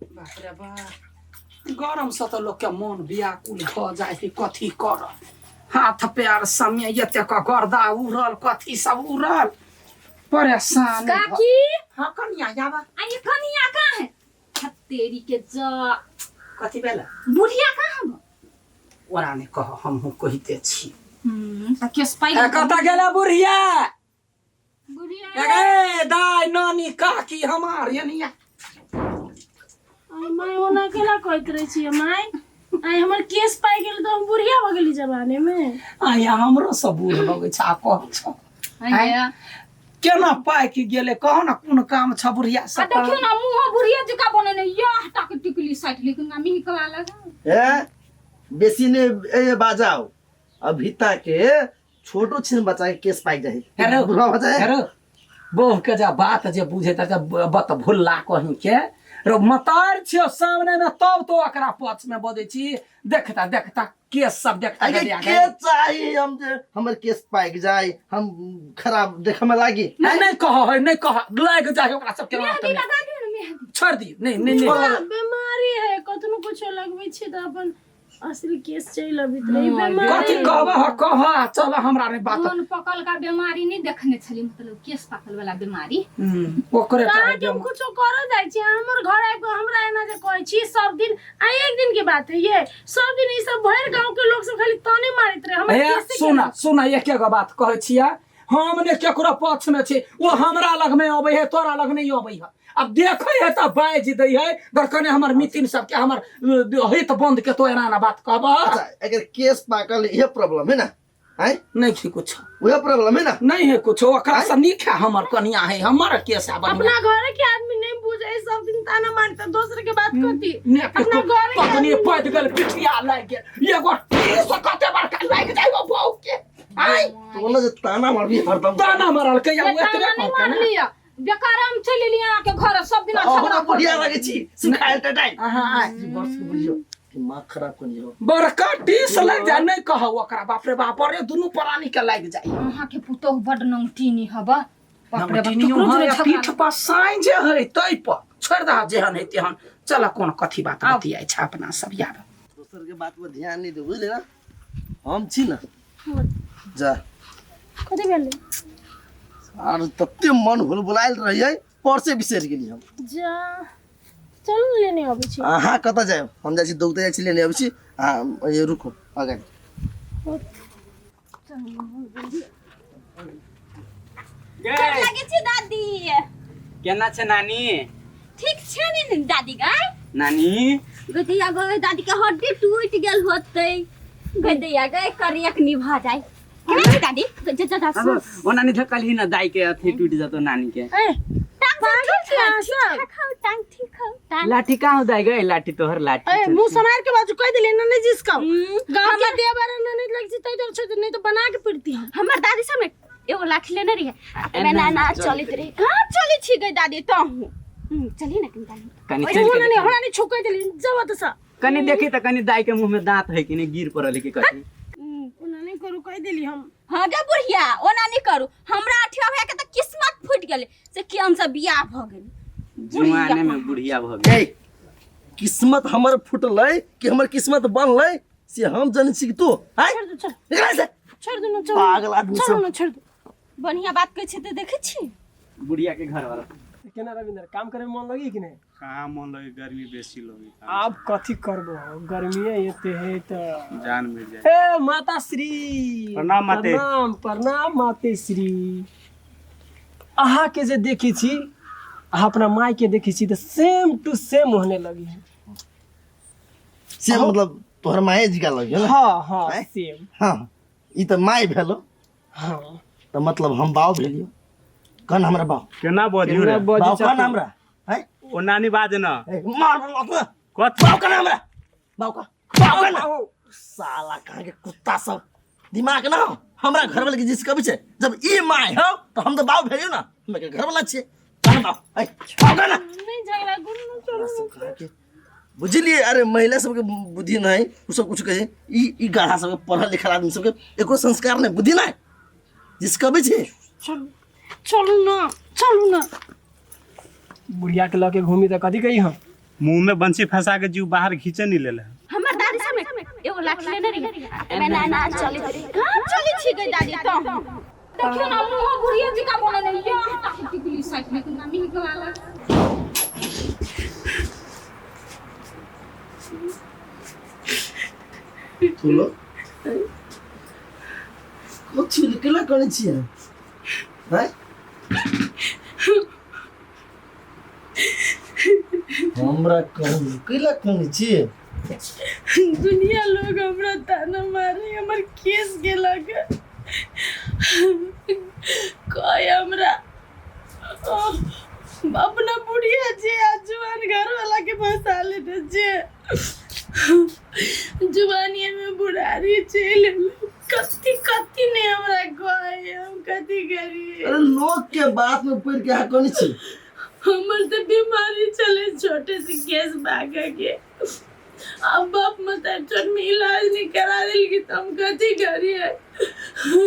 बाप रे बाप, गरमसँ तऽ लोकके मोन व्याकुल भऽ जाइ छै। कथी करब, हाथ पैर समय एतेक गर्दा उड़ल, कथी सब उड़ल, परेशान। काकी। हाँ कनिया, आबा। आ ये कनिया कहाँ है? तेरी के जा। कथी भेल? बुढ़िया कहाँ है? ओरा नहि कह, हमहूँ कहिते छी। तऽ केस पाइ। ए, कतऽ गेलै बुढ़िया? बुढ़िया। ए दाय, नानी, काकी हमार एनिया। आइ माय, ओना केला कहैत रहै छियै माय? आइ हमर केस पाइ गेल तऽ हम बुढ़िया भऽ गेली जमाने मे? आया, हमरो सब बूढ़ लगै छै आ कह छौ। आया। केना पाकि गेलै, कहो ने, कोन काम छ बुढ़िया आ सब? देखियौ ना, मुँह बुढ़िया जकाँ बनेने, यह टाक टिकली साटि लेकिन मिहिकला लगा। ए बेसी ने ए बाजाओ, अभिता के छोटो छिन बच्चा के केस पाकि जाए। हेलो। बुढ़वा भऽ जाए। हेरो, बहू के जा बात जे बुझे त बत भुल्ला कहीं के रो मतार छियो सामने में, तब तो एकरा पक्ष में बजै छी। देखता देखता केस सब देखता। अरे गदिया के के चाही हम जे हमर केस पाकि जाए, हम खराब देखे में लागी? नहीं, नहीं कह है, नहीं कह, लाग जाए ओकरा सब के। मेहंदी लगा दियौ ने, मेहंदी। छोड़ दियो। नहीं नहीं नहीं। बीमारी है, कतनो कुछो लगबै छी तऽ अपन असली केस चलि अबैत रही। बीमारी। कथी कहब ह, कह, चल, हमरा नहीं बात। मोन पकल का बीमारी नहीं देखने छली, मतलब केस पाकल वाला बीमारी। ओकरे टा अहाँ के हम कुछो करऽ जाइ छी, अहाँ हमर घर आबि कऽ हमरा एना जे कहै छी सब दिन। आ एक दिन के बात है ये, सब दिन ई सब भरि गांव के लोग सब खाली ताने मारैत रहे हमर। हे केसे के सुना सुना, एक एगो बात कहै छियै, हम ने केकरो पक्ष में छी। ओ हमरा लग में अबै है, तोरा लग नहीं अबै है। अब देखै है तऽ बाजि दै है दरकने हमर मितिन सबके, हमर हित बंद के तो एना एना बात कहब। अच्छा, अगर केस पाकल इहे प्रॉब्लम है ना आय? नहीं छी कुछ। वह प्रॉब्लम है ना? नहीं है कुछ, ओकरा से नीक है हमर कनिया है, हमर केस है बढ़िया। अपना घर के आदमी नहीं बुझे, सब दिन ताना मारता, दोसर के बात कथी? ने अपना घर के पत्नी आदमी। पैद गेल, पिठिया लागि गेल, एगो टीस कते बड़का लागि जाइ ओ बहू के आय। तो ना जे ताना मारबी हरदम। ताना मारल के या ये ताना एतबे नहीं कहलकै मार ने। लिया, बेकार हम चलि एलियै अहाँके घर, सब दिन अहुना झगड़ा बुढ़िया लगे छी सुखायल टटाइ। अहाँ आय। वर्ष के बुझियो दिमाग खराब कर दियो। बड़का टीस लागि जाय, नहीं कहू ओकरा। बाप रे बाप, अरे दुनू प्राणी के लागि जाय। अहाँके पुतोहु बड नौटीनी हब, बाप रे बाप। नमटीनियो केकरो है, झगड़ा पीठ पर साँइ जे है तै पर छोड़ि दह, जेहन है तेहन। चल, कोन कथी बात बतियाइ छै अपना सब यार। दोसर के बात पर ध्यान नहीं दे, बुझले ना? हम छी ना, जा। कथी भेलै? आर तते मन हुल बुलायल रहियै, परसे बिसरि गेली हम। जा, चलू, लेने अबै छी। अहाँ कतऽ जायब? हम जाइ छी, दौड़ते जाइ छी, लेने अबै छी। अहाँ ये रुकू अगाडि। गे लगे छी दादी। केना छै नानी? ठीक छै ने दादी गाय? नानी। गदैया गै, दादी के हड्डी टूट गेल होतै। गदैया गै, करियक निभा जाय। केना छै दादी? जा जा जा। अब ओ नानी धकलही न दाई के अथी टूट जतो नानी के। ए पागल छी अहाँ सब? ठीक हौ टांग, ठीक हौ टांग। लाठी कहाँ हो दाई गए? लाठी तोहर लाठी ए छौ। मुंह समार के बाजू, कह देली ना, नहीं जिसका गांव के देवर ना नहीं लग जतै तो छोड़, नहीं तो बना के पीटती हम। हमर दादी सब ने एगो लाठी लेने रहिए, एना ना ना चलैत चलैत रहे। कहाँ चलै छी गई दादी? तो हूँ, चली ना कनी दादी। कनी ओए चल हमरा के नहीं, देखी। हमरा नहीं छुकै देली, जब तो सा। कनी देखी त कनी दाई के मुंह में दांत है कि नहीं, गिर पड़ल है कि कथी। ओना नहीं करू, कह देली हम। हाँ गे बुढ़िया, ओना नहीं करू। हमरा अठिया भैया के तऽ किस्मत फूटि गेलै से केहन से बियाह भऽ गेलै। जुआने में बुढ़िया भ गेल। ए किस्मत हमर फुटलै कि हमर किस्मत बनलै से हम जनै छी कि तू आय? छोड़ दो, छोड़। निकल से। छोड़ दो ना, चलो। पागल आदमी चलो सब। ना, छोड़ दो। बढ़िया बात कहै छै तऽ देखै छी। बुढ़िया के घर वाला केना रविंदर, काम करे में मन लगी कि नहीं? कहाँ मन लगे, गर्मी बेसी लगे। आब कथी करबो, गर्मीए एते है तऽ जान मिल जाए। ए माता श्री। प्रणाम माते। प्रणाम प्रणाम माते श्री। अहाँके जे देखै छी, अहाँ अपना माय के देखै छी तऽ सेम टू सेम होने लगी है। से मतलब तोहर माये जिका लगी है ना? हाँ हाँ। आँय? सेम। हाँ, ई तऽ माय भेलो। हाँ। तऽ मतलब हम बाउ भेलियो? कन हमरा बाउ। केना बजियौ रे? केना बजै बाउ छथिन? कन हमरा हैं? ओ नानी बाज न। ए, मार लत ना। कथी? बाउ कन हमरा, बाउ का, बाउ कन। साला कहाँ के कुत्ता सब, दिमाग ना हो। हमरा घर वाले के जिस कभी छै जब ई my हो तऽ हम तऽ बाउ भेलियो ना, हम के घर वाला छियै। कन बाउ, ए बाउ कन। नहीं झगड़ा करू ना, चलो ना। कहाँ के बुझलिए? अरे महिला सबके बुद्धि नहीं, उ सब कुछ कहे। ई ई गाढ़ा सबके, पढ़ल लिखल आदमी सबके एको संस्कार नहीं, बुद्धि नहीं जिसका भी छे। चलू चलू ना, चलू ना। बुढ़िया के लऽ के घूमी तऽ कथी कही हम? मुंह में बंसी फंसा के जीव बाहर खींचे नहीं लेले। हमर दादी सब एगो लाठी लेने रही आ ना ना चले कहाँ चले छी गई दादी तो देखियो ना मुंह बुढ़िया जी का बनने ये हटा के टिकली साइड में ना मिह वाला। फूलो कथी भेलै? केना करै छियै हैं? हमरा कहू केला करै छियै? दुनिया लोग हमरा ताना मारे, हमर केस गेलक कहे हमरा अपना बुढ़िया जे आ जुआन घर वाला के फंसा लेने जे जुआनिया में बुढ़ारी चलि एलै। कत्ती कत्ती नहीं हमरा कहे, हम कथी करिए? अरे लोग के बात में पड़ के अहाँ करै छी। हमर तो बीमारी चले छोटे से केस भागे के, अब बाप मत छोट में इलाज नहीं करा दिल की तो हम कथी करिए?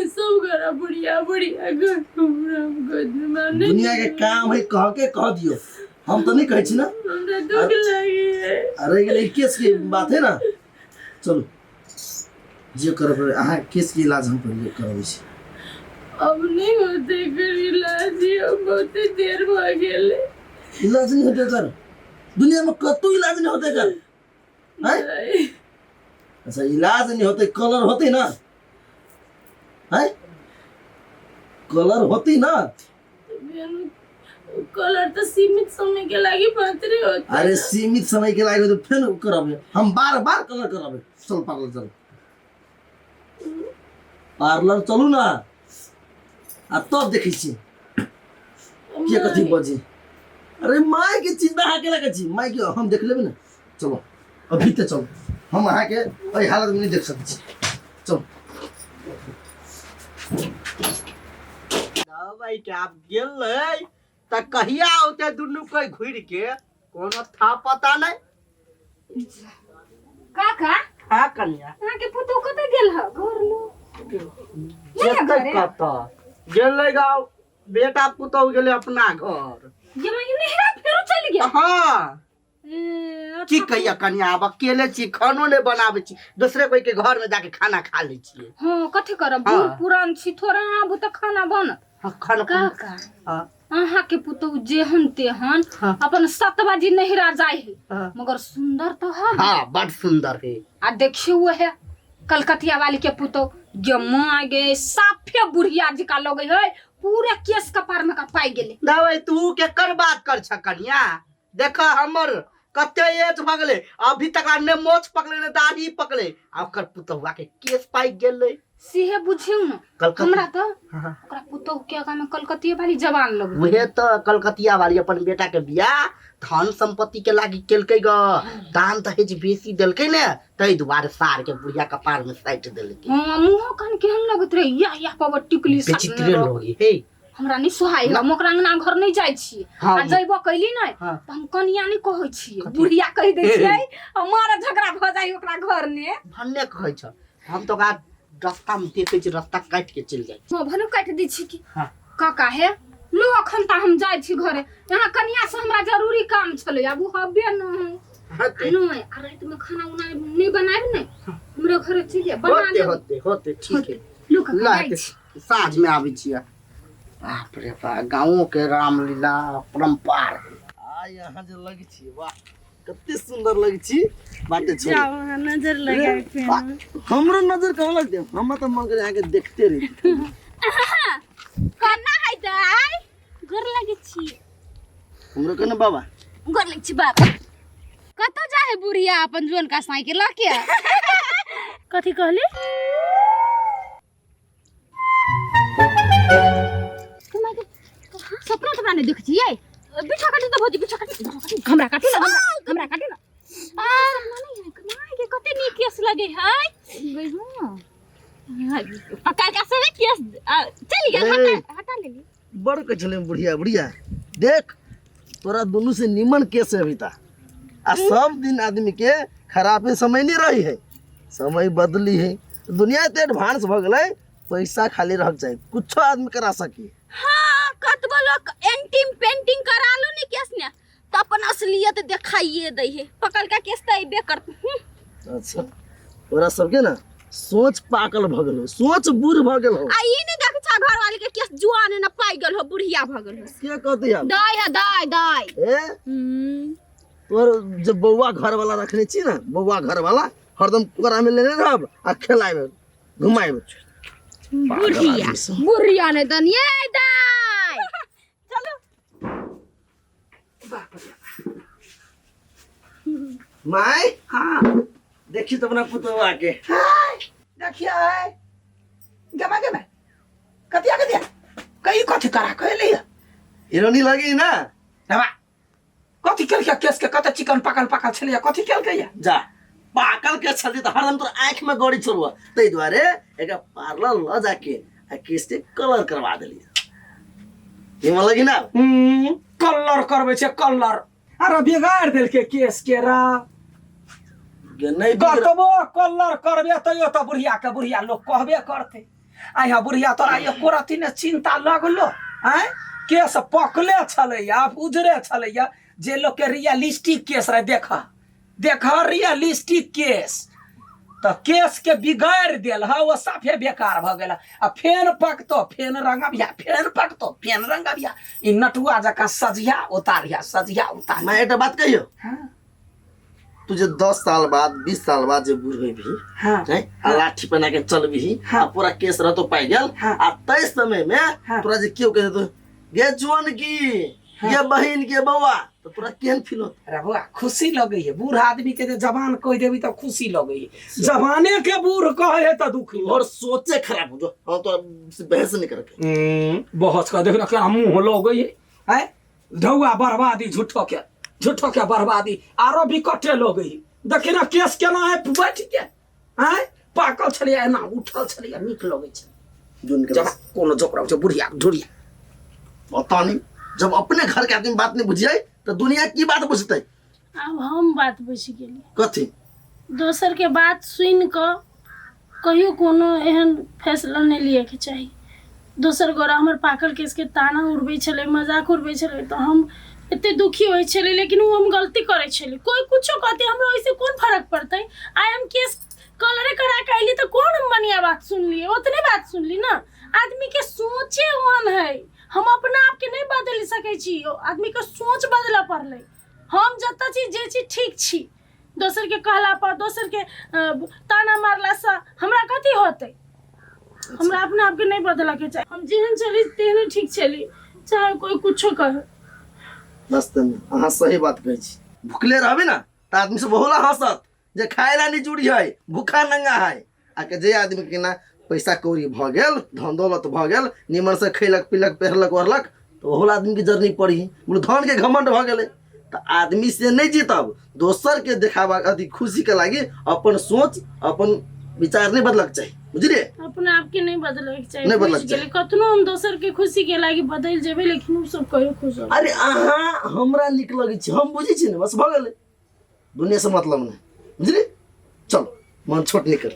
सब घर बुढ़िया बुढ़िया घर हमरा हम कथी माने। दुनिया के काम है कह के कह दियो, हम तो नहीं कहै छी ना। हमरा दुख लागे। अरे गेलै केस के बात है ना, चलू जे करब पड़े अहाँ केस के इलाज हम पहिले करबै छी। अब नहीं होते एकर इलाज, अब बहुते देर भ गेलै। इलाज नहीं होते कर, दुनिया में कतौ इलाज नहीं होते कर हैं? अच्छा इलाज नहीं होते, कलर होते ना हैं? कलर होती ना। कलर तो सीमित समय के लागी मात्रे होते। अरे सीमित समय के लागी तो फिर करबे हम, बार बार कलर करबे। चल पार्लर चल, पार्लर चलू ना आ तब देखै छी के कथी बजे। अरे माय के चिंता अहाँ केना करै छी? माय के हम देख लेबै ना, चलो अभी तो चलो, हम अहाँ के एहि हालत में नहीं देख सकै छी, चलो। भाई के आप गेलै त कहिया औते दुनू कोई घुरि के, कोनो था पता नहीं। काका हाँ कन्या, अहाँ के पुतोह कतऽ गेल ह? घर लो जेतै कतऽ गेलै गाँव, बेटा पुतोह गेलै अपना घर। ये माय नहिरा फेरो चलि गेल? हाँ। ए, की कहिया कन्या, आब अकेले छी, खानो नहीं बनाबै छी, दूसरे कोई के घर में जाके खाना खा लै छियै। हाँ कथी करब, हाँ। बूढ़ पुरान छी, थोड़ा आबू तऽ खाना बनत। हाँ, खाना काका हाँ। अहाँ के पुतोह जेहन तेहन हाँ। अपन 7 बजे नहिरा जाय है, हाँ। मगर सुंदर तो है। हाँ बड सुंदर है। आ देखियो है कलकतिया वाली के पुतोह गे माँ गे साफे बुढ़िया जी का लगे है, पूरे केस कपार में का पाई गेले। दवाई तू के कर बात कर छ कन्या, देख हमर कते एज भ गेलै, अभी तक ने मोछ पकड़े ने दाढ़ी पकड़े, आ ओकर पुतहुआ के केस पाकि गेलै। सेहे बुझियौ न कलकतिया हमरा तो हाँ। ओकरा पुतोह के आगा में कलकतिये वाली जवान लगे। उहे तो कलकतिया वाली अपन बेटा के बियाह धन संपत्ति के लागी केलकै ग, दान दहेज बेसी देलकै ने, ताहि दुआरे सार के बुढ़िया कपार में साटि देलकै। हाँ मुँहो कान केहन लगैत रहे, याह याह पावर टिकली विचित्रे साटने रहे। लोग हे। हमरा नहीं सोहाय, हम ओकरा अंगना घर नहीं जाइ छी। हाँ। आ जइबो कैली नहीं हाँ। त हम कनिया नहीं कहै छी, बुढ़िया कहि दै छियै, हमारा झगड़ा भ जाइ ओकरा घर ने। भन्ने कहै छ, हम तो ओकरा रास्ता में देखै छी, रास्ता काटि के चलि जाइ। हाँ भनु काटि दै छी की। हाँ। काका हे लो अखन त हम जाइ छी घरे, यहाँ कनिया से हमरा जरूरी काम छलै, आब उ हबे न हाँ ते। नहीं, आ रात में खाना उना नहीं बनाएब नहीं, हमरे घरे चलि जाए बना होते देब। होते होते ठीक है। लो काका, ला जाइ छी। साँझ में आबै छियै। बाप रे बा, गाँवों के रामलीला परम्पार। आ यहाँ जे लग छी, वाह कते सुंदर लग छी, बाते छोड़ू। जाओ अहाँ नजर लगाए फेर। हमरो नजर कहाँ लगते, हमरा तऽ मन करे अहाँके देखते रही। कना है दाई, गोर लगे छी। हमरो कहने बाबा गोर लगे छी बाबा। कतऽ जाए बुढ़िया अपन जुअन का साइकिल लऽ के? कथी कहली? सपना तपना नहीं देख छियै? बिछा काटी तऽ भौजी, बिछा काटी, हमरा काटी ना, हमरा काटी ना। आ सपना नहीं है, माय के कते नीक केस लगे है। गई हूं पक्का का सब केस चल गेल, हटा हटा लेली। बड़ कहै छलै बुढ़िया बुढ़िया, देख तोरा दुनू से निमन केस है अभी ता, आ सब दिन आदमी के खराबे समय नहीं रही है, समय बदली है, दुनिया एते एडवांस भ गेलै, पैसा खाली रहक चाही, कुछो आदमी करा सकी। हाँ कतबो लोग एंटिंग पेंटिंग करा लो नी केस ने, त अपन असली असलियत देखाइए दै है पकड़का केस तऽ अयबे करत। अच्छा, तोरा सबके ना सोच पाकल भऽ गेल हो, सोच बूढ़ भऽ गेल हो। आ ई नहि देख छा घर वाली के केस जुआन न पाइ गेल हो, बुढ़िया भऽ गेल हो। के कहती हम? दाइ है दाइ दाइ। ए तोर जे बौआ घर वाला रखने छी ना, बौआ घर वाला हरदम कोरा में लेने रहब आ खेलायब घुमायब। बुढ़िया बुढ़िया नहीं दन ये दाइ। चलो माय। हाँ। देखी तो अपना पुतोआ के। देखिए गमा गमा कतिया कतिया कई कथी करा कहले हिरोनी लगी ना। रवा कथी केलकै केस के कते चिकन पाकल पाकल छलैया, कथी केलकै या? जा पाकल के छली त हरदम तोर आँख में गड़ी छलुआ, ताहि दुआरे एकरा पार्लर ल जाके आ केस के कलर करवा देलियै। निमन लगी ना? कलर करबै छै कलर। अरे बिगाड़ देलकै केस के रा। गे नहीं बिगड़- कतबो कलर करबे तैयो त बुढ़िया के बुढ़िया लोग कहबे करतै। आइ हा बुढ़िया तोरा एको रत्ती ने चिंता लगलो? आँय केस पकले छलैया उजरे छलैया, जे लोग के रियलिस्टिक केस रहे, देख देख रियलिस्टिक केस त केस के बिगाड़ देल हा, वो साफे बेकार भ गेल। आ फेन पकतो फेन रंगबिया, फेन पकतो फेन रंगबिया, ई नटुआ जकाँ सजिया उतारिया सजिया उतारिया। मैं एकटा बात कहियो? हाँ। तू जे 10 साल बाद 20 साल बाद जे बूढ़ होइबही, हाँ। हैं? आ लाठी बना के चलबिही, हाँ। आ पूरा केस रहतो पाइ गेल, हाँ। आ तै समय में हाँ। तोरा जे केओ कहि देतो गे जुअन की, गे बहिन के बौआ, तो तोरा केहन फील होत? अरे बौआ खुशी लगै है, बूढ़ आदमी के जे जवान कहि देबी तऽ खुशी लगै है, जवाने के बूढ़ कहै है तऽ दुखी। और सोचे खराब हो जो, हम तोरा से बहस नहीं करके। बहस कर देख ना केना मुँह लगै है, हैं ढौआ बर्बादी, झूठो के झूठो के बर्बादी, आरो भी कटे लगै है। देखी ना केस केना है बैठ के, हैं पाकल छलैया एना उठल छलैया, नीक लगै छै। जोन के जब कोनो जोकरा छै बुढ़िया ढुरिया। पता नहीं जब अपने घर के आदमी बात नहीं बुझिए तो दुनिया की बात बुझते। आब हम बात बुझि गेली। कथी? दोसर के बात सुनि कऽ कहियो कोनो एहन फैसला नहि लियऽके चाही। दोसर गोरा हमर पाकल केसके ताना उड़बै छलै, मजाक उड़बै छलै, तऽ हम एते दुखी होइ छलै, लेकिन ओ हम गलती करै छलै। कोइ कुछो कहतै हमरा ओहिसँ कोन फरक पड़तै? आइ हम केस कलरे करा के अयली तऽ कोन बढ़िआँ बात सुनलियै? ओतने बात सुनली ने। आदमीके सोचे ओहन है, हम अपना आपके नहि बदलि सकै छी, आदमीके सोच बदलऽ पड़लै। हम जतऽ छी जे छी ठीक छी, दोसरके कहला पर दोसरके ताना मारलासँ हमरा कथी होतै? हमरा अपना आपके नहीं बदलऽ के चाही। हम जेहन छली तेहने ठीक छली, चाहे कोई कुछो कहे। वास्तव में अहाँ सही बात कहै छी। भुखले रहबै ना तऽ आदमी सब बहुला हंसत जे खाय ला नहीं जुड़ी है, भूखा नंगा है। आ के जे आदमी के ना पैसा कौड़ी भऽ गेल, धन दौलत भऽ गेल, निमन से खैलक पीलक पहिरलक ओढ़लक, तऽ ओहो आदमी के जरनी पड़ी। बोलू धन के घमंड भऽ गेलै तऽ आदमी से नहीं जीतब, दोसर के देखावा अथी खुशी के लागी अपन सोच अपन विचार नहीं बदलक चाही, बुझलिए? अपना आप के नहीं बदलक चाही। नहीं बदलक बुझि गेलै। चाही। कतनो हम दोसर के खुशी के लागी बदलि जेबै, लेकिन उ सब कहियो खुश होबै। अरे अहाँ हमरा नीक लगै छी, हम बुझै छी ने, बस भऽ गेलै, दुनिया से मतलब नहीं, बुझलिए? चलो मन छोट नहीं कर।